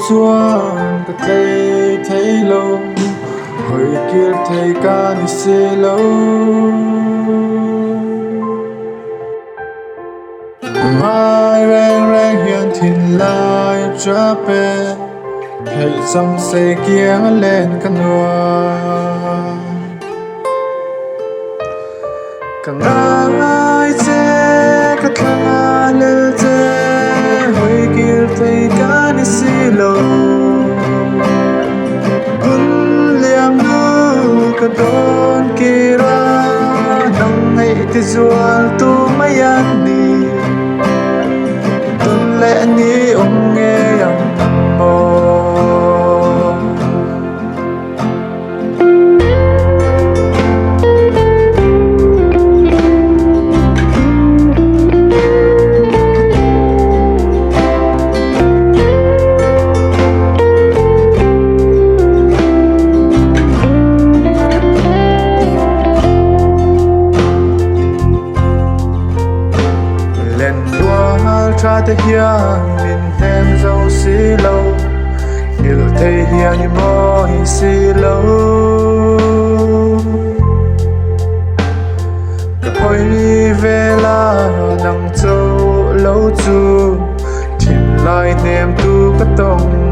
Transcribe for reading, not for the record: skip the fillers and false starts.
chuan ka tlei thei lo, hawi kir thei ka ni si lo. Ngai reng reng hian thinlai a tap e, theih chang sei kiang a len ka nuam. Ka ngai che, ka thla lel che, hawi kir thei ka ni si lo. Hun liam nu ka dawn kir a, nang ngaih ti zual tu mai a ni. Tun leh ni awm ngei ang maw? Lenrual tha te hian min hnem zo si lo, nghilh thei hian i mawi si lo. Ka hawi vel a nang chauh lo chu thinlai hnem tu ka tawng.